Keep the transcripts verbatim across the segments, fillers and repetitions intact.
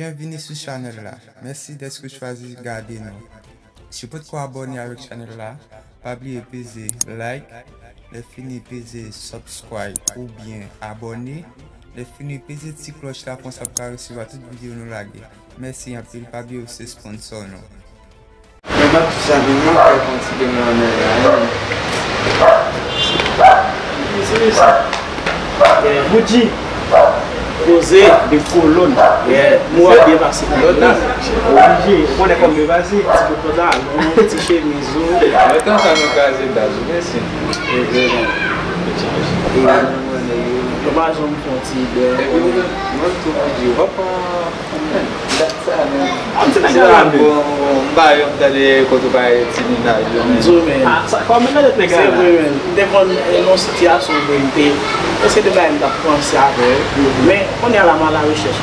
Byenvini sou chanèl la. Mèsi dèske w chwazi gade nou. Si w potko abòne avèk chanèl la, pa bliye peze like, lè fini peze subscribe oubyen abòne, lè fini peze ti klòch la, konsa w ka resevwa tout videyo nou lage. Mèsi anpil, pa bliye w se sponsò nou. Men m ap di sa menm, mwen fè yon ti dènye annèy la, hein. Mesye, mesye. Boudji. Poze. De kolòn. Yeah. Mwen ap byen pase. Oblije. Ou konnen kòm yo pase. Ti bout pantalon, ti chemiz ou. Lontan sa nou kraze baz ou, mesye. E, e, e, nou pa janm fè yon ti bè. Epi ou menm, mwen tou Boudji, hòp, an, Dat sa menm. Ah, m se nèg la la menm. Bon, m pa janm tande kote w bay ti menaj yo menm. M di w, men. Ah, sa, kòman nèg la la? Se vre, men. M te konn, eh, nan yon sitiyasyon vre, m te, se de bagay m t ap panse avè w. Men, kounye a la, m a la rechèch.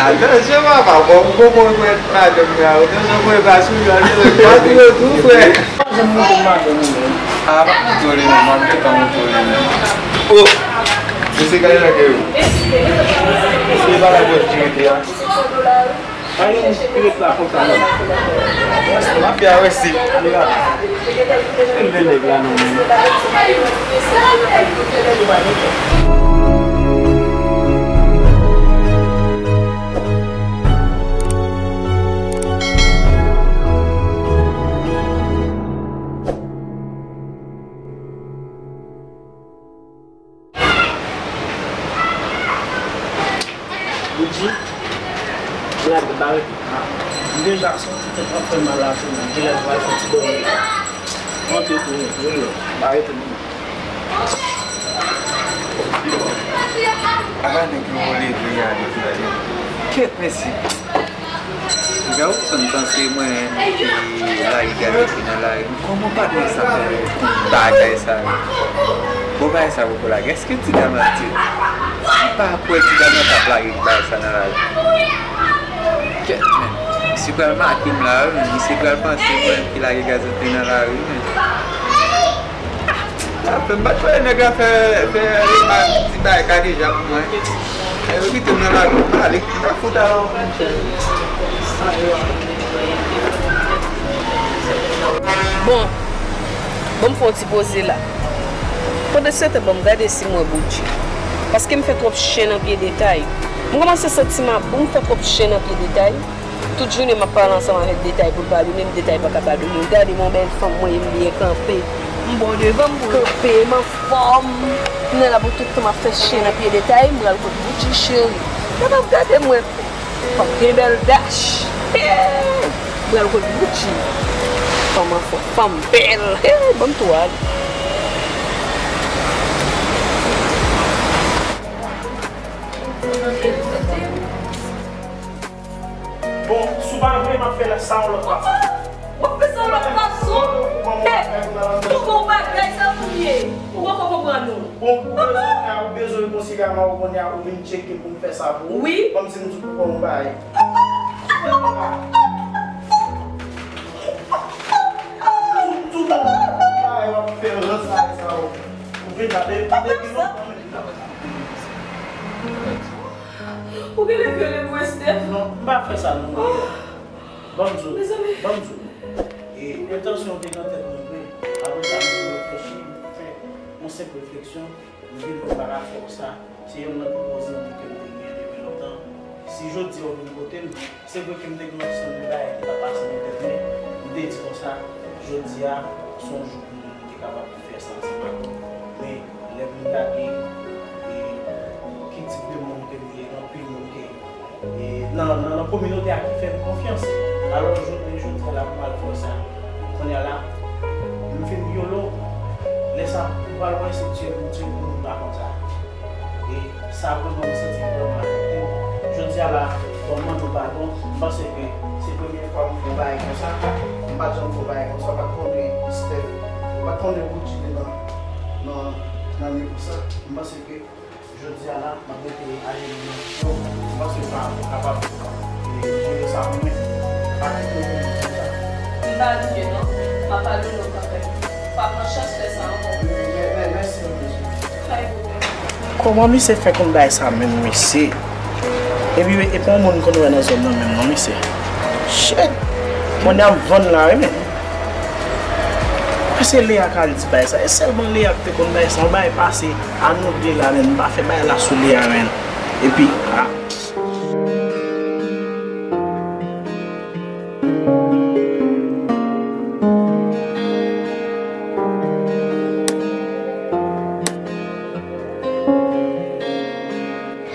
Atansyon, papa, bon, m konprann mwen madanm la. Atansyon, mwen pa sou yo, atansyon, pa sou yo tou, frè. Pa janm montre madanm ou menm. Ah, pa montre w li non, m ap gentan montre w li menm. Oh! Mesye, gade lagè yo. Se pa la bwèt ki rete a. Pa gen moun ki ret la konsa non. Mafya wè si. Li la. Leve nèg la non menm. Boudji, m la te bare. M deja santi tèt ap fè m mal la tou, m genlè pral fè ti dòmi. Antre tou, wi, wi, bare tou, wi. Ala nèg yo leve y ale, mesye. Kèt, mesye. Gawson panse mwen ki lage gaz epi nan lari. Kòman patnè sa fè konn bagay sa yo? Bon, bagay sa poko lage. Èske ti dam nan te, m pa kwè ti dam nan t ap lage bagay sa nan lari. Kèt, men. Misye pral make m la, wi, men misye pral panse mwen ki lage gaz epi nan lari, men. Apre, m pa t kwè nèg la fè, fè remak, ti bagay Kadejak pou mwen. E yo kite m nan lari, m ale. M ta fout alò. Bon, bon, m fè yon ti poze la. Pandansetan, ban m gade si m wè Boudji. Paske m fè twòp chen nan pye Detay. M kòmanse santi m ap bon, m fè twòp chen nan pye Detay. Tout jounen m ap pale ansanm avèk Detay pou l padone m, Detay pa ka padone m. Gade m, yon bèl fanm, mwen, m byen kanpe. M bon devan m, m kanpe, m anfòm. Kounye a la pou tout tan m ap fè chen nan pye Detay, m pral kot Boudji cheri. Gade, gade mwen. Fanm gen bèl dach. Hey! M pral kot Boudji. Fanm anfòm, fanm bèl. Hey, ban m tou ale. Bon, si w pa vle, m ap fè sa yon lòt fason. W ap fè sa yon lòt fason? Hey, ou gon bagay sa pou ye. Ou poko konprann nou. Bon, ou bezwen, ou bezwen rekonsilye avè m, ou konnen ou vin tcheke pou m fè sa pou ou. Wi. Kòmsi m di w pou w bay. Tout, tout bagay w ap fè rans bagay sa yo. Ou vin la, depi lontan menm. Ou genlè vyole mwen, Steph. Non, m pa fè sa non. Ban m di w. Mezanmi. Ban m di w. E entansyon w te nan tèt mwen vre. Apre sa, m reflechi, m fè yon senp refleksyon, m vin wè parafò sa, se youn nan pi gwo zanmi ke m te genyen depi lontan. Si jodi a w vin kote m, se vre ke m te gen yon seri de bagay ki t ap pase nan tèt mwen, m te di konsa, jodi a, se yon jou pou mwen, m te kapab fè sa ansanm ak ou. Men, lè m gade, e, ki tip de moun ke m ye, gen anpil moun ke, e, nan, nan, nan kominote a ki fè m konfyans. Alò, jounen jodi a la, pou m al fè sa. Kounye a la, m fin vyole w. Lè sa, ou pral wè se tye m, tye m, moun pa konn sa. E sa vrèman m santi m vrèman afekte. Jodi a la, bon, m mande w padon. M panse ke se premye fwa m fè yon bagay konsa. M pa t janm fè yon bagay konsa. M pa t konnen Steph, m pa t konnen Boudji te nan, nan, nan nivo sa. M panse ke jodi a la, m ap rete ajenou nan pye w. M panse w ka kapab, e, jere sa pou mwen. Pa kite w vin konsa. M pa bliye non. M ap padone w kanmenm. Pa pran chans fè sa ankò. Mè-, mè-, mèsi anpil, cheri. Kòman misye fè konn bagay sa menm, mesye? Epi, e pa yon moun konn wè nan zòn nan menm non, mesye. Shit! Kounye a m vann la, wi, men. Èske Lea ka al di bagay sa? E sèlman Lea ki te konn bagay sa. Yon bagay pase a nou de la, men m pa fè bagay la sou Lea, men. Epi, a.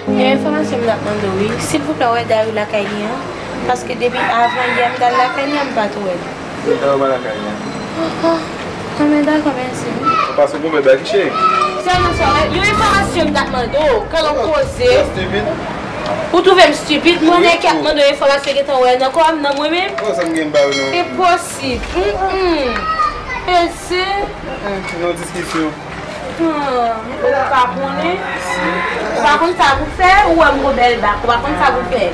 Gen enfòmasyon m t ap mande w, wi. Silvouplè, w wè Dayou lakay li an? Paske depi avan yè m t al lakay li an, m pa t wè l. Dayou pa lakay li an. Ah, ah. Ah, men dakò, mèsi, wi. Ou pase pou bèbè ki cheri. Sèlman sa, yon enfòmasyon m t ap mande w, kè l ap koze. Ou twouve m stipid? Mwen, nèg k ap mande w enfòmasyon gentan wè nan kò m, nan mwen menm? Enposib. Enposib. Mm, mm. Ese. Nan diskisyon. Hmm, ou pa konnen? Ou pa konn sa pou fè? Ou wè m gon bèl bak, ou pa konn sa pou fè?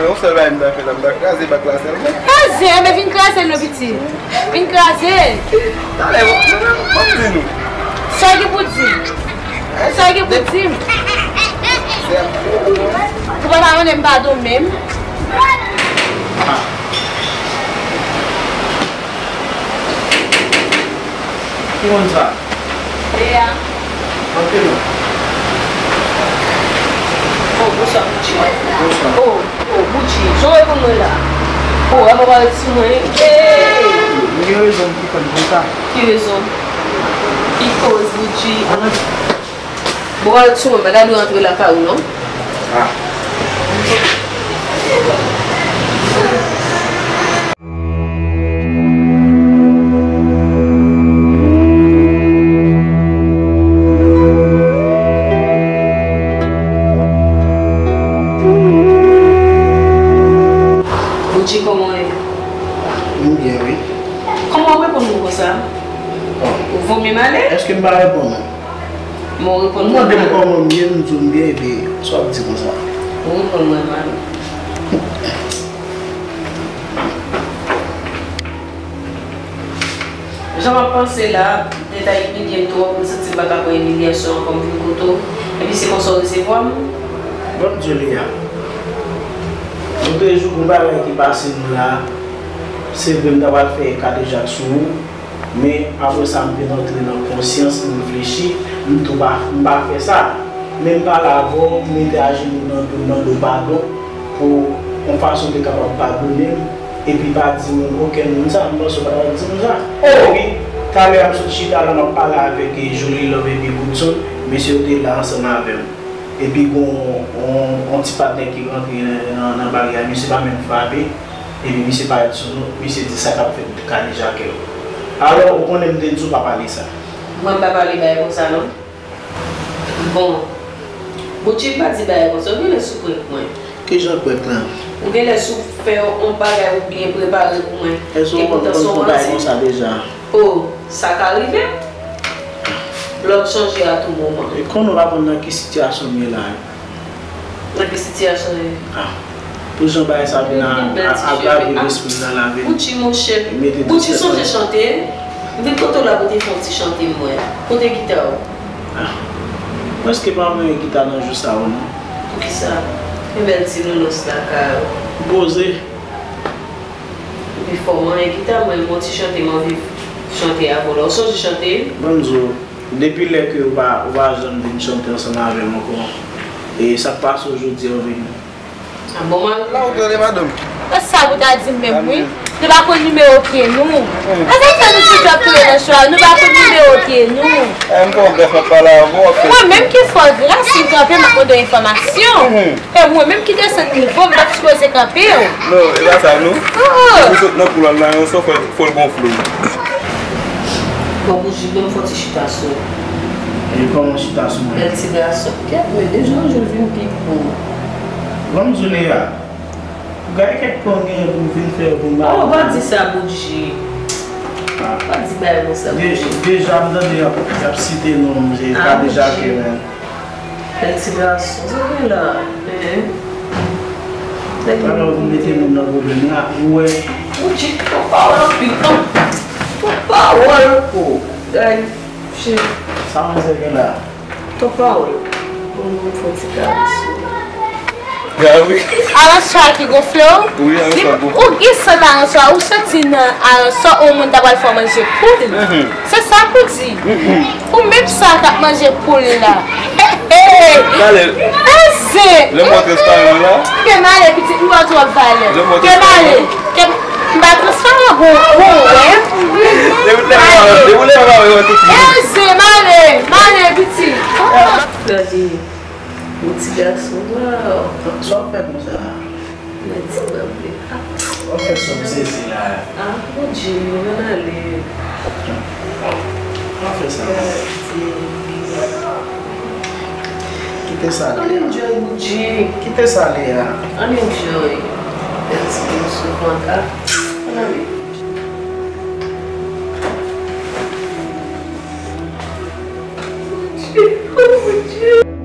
Yon sèl bagay m ta fè la, m ta kraze bak la sèlman. Kraze, enben vin kraze l non pitit. Vin kraze l. Talè, m ap di nou. Sa ki pou di? Sa ki pou di? Ou pa ta mande m padon menm? Ki moun sa? Lea. Antre non. Oh, bonswa, Bouchi. Bonswa. Oh, oh, Bouchi, jan w reponn mwen la. Oh, a pa parèt sou mwen. Hey! M gen rezon m ki fè m konsa. Ki rezon? Ki koz, Bouchi? Bon, al sou mwen, pa ta dwe antre lakay ou non. Ah. Bouchi, kòman w ye? M byen, wi. Kòman w reponn mwen konsa? Bon. Ou vomi m ale? Èske m pa reponn ou? Bon, ou reponn mwen mal. Ou mande m kòman m ye, m di w m byen, epi sa w ap di konsa? Ou reponn mwen mal. Jan m ap panse la, detay imilye m twòp, m santi m pa ka pran imilyasyon ankò, m vin kote w. Epi se konsa w resevwa m? Bon, Julia, nou te jwe yon bagay ki pase nou la. Se vre, m ta pral fè kadejak sou ou. Men, apre sa, m vin antre nan konsyans, m reflechi, m tou pa, m pa fè sa. Men m pale avè w, m mete ajenou nan do m, mande w padon pou yon fason w te kapab padone m, epi pa di moun, okenn moun sa, m panse w pa t ap di m sa. O wi, talè a m sot chita la, m ap pale avèk, eh, Joly Love epi Goodson, mesye yo te la ansanm avè m. Epi gon yon, yon ti patnè ki rantre nan, nan, nan baryè a, misye pa menm frape, epi misye parèt sou nou, misye di sa k ap fèt kadejake yo. Alò, ou konnen m te di w pa pale sa. Mwen m pa pale bagay konsa non. Bon, Bouchi pa di bagay konsa, ou genlè sou prank mwen. Kijan prank lan? Ou genlè sou fè yon bagay ou byen prepare pou mwen. Èske w konn, konn fè yon bagay konsa deja? O, sa ka rive. Lòt chanje a tou moman. E konnen w pa konn nan ki sitiyasyon m ye la. Nan ki sitiyasyon w ye? Ah. Pou jan bagay sa vin a, a, agrave lespri m nan lavi m. Bouchi, monchè. Bouchi, sonje chante. M vin kote w la pou te fè yon ti chante m wè. Kote gita w? Ah. Prèske pa voye gita nan jou sa yo non. Poukisa? Gen bèl ti nounos lakay ou. M poze. Epi fò w manyen gita, mwen, yon ti chante m anvi chante avè w la. Ou sonje chante? Ban m di w, depi lè ke ou pa, ou pa janm vin chante ansanm avè m ankò, e sa k pase w jodi a, ou vin. A bon, mwen. La ou tande, madanm? E sa pou ta di m menm, wi. Nou pa konn nimewo pye nou. E sa k fè nou toujou ap touye nan chwa, nou pa konn nimewo pye nou. E m fè yon grès, m ap pale avè w, w ap fè. Mwen menm ki fè w grès, m kanpe, m ap mande w enfòmasyon. E mwen menm ki desann nivo, m pa t sipoze kanpe w. Non, e pa sa non. Ou sot nan kou l al la, yon sò fò, fò l gonfle w. Bon, Bouchi, ban m fè yon ti chita sou ou. E kòman chita sou mwen? Bèl ti gason. Kèt, men deja w jwenn vin pi bon. Ban m di w, Lea, gade kèk pwen w genyen pou w vin fè yo pou m ba w. Oh, pa di sa, Bouchi. Pa di bagay konsa, Bouchi. Deja m tande y ap, y ap site non m, se kadejake menm. Bèl ti gason, sa w gen la, men. Talè w vin mete moun nan pwoblèm la, ou wè. Ou di twòp pawòl anpil, non? Twòp pawòl. O, gay, cheri. Sa manzè gen la? Twòp pawòl. Bon, nou fè ti karès. Aranswa ki gonfle w? Wi, aranswa gonfle. Ou gen sant aranswa, ou santi nan aranswa ou moun ta pral fè w manje poul. Se sa pou di. Ou menm sa k ap manje poul la. Hey, hey. Eze. Lè m wè transparan la. Ke m ale pitit, m ba w twòp valè. Ke m ale. Ke m ba transparan pou, pou w wè. Depi lè m pa wè, depi lè m pa wè, wè tout moun. Eze, m ale, m ale pitit. Gade. Yon ti gason, waw. Sa w ap fè konsa? Mwen di mwen vle. W ap fè sòm sezi la. Ah, Bondye, nou ann ale. W ap fè sa. Kite sa ale. Ann enjoy, Bondye. Kite sa ale a. Ann enjoy. Bèl ti gason, kontan. Ann ale. Bondye, oh Bondye.